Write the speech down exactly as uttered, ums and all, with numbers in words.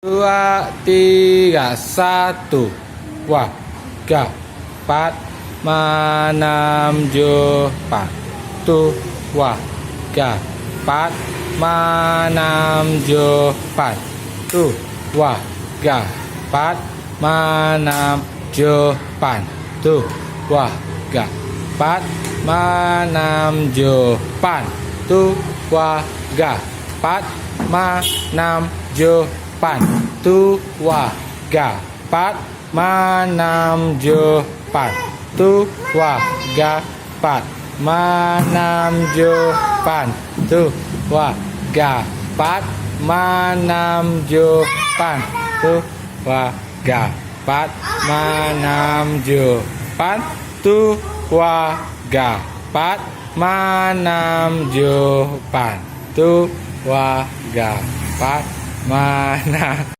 Dua, tiga, satu. Wah, ga, pat, ma, nam, jo, pat. Tu, wah, ga, pat, ma, nam, jo, pat. Tu, wah, ga, pat, ma, nam, jo, pat. Tu, wah, ga, pat, ma, nam, jo, pat. Tu, wah, ga, pat, ma, nam, jo, pat. Tu, wah, ga, pat, ma, nam, jo, pat. Tu, wah, ga, pat, ma, nam, jo, pat. Tu, wah, ga, pat, ma, nam, jo, pat. Tu, wah, ga, pat, ma, nam, jo, pat. Tu, wah, ga, pat, ma, nam, jo, pat. Tu, wah, ga, pat, ma, nam,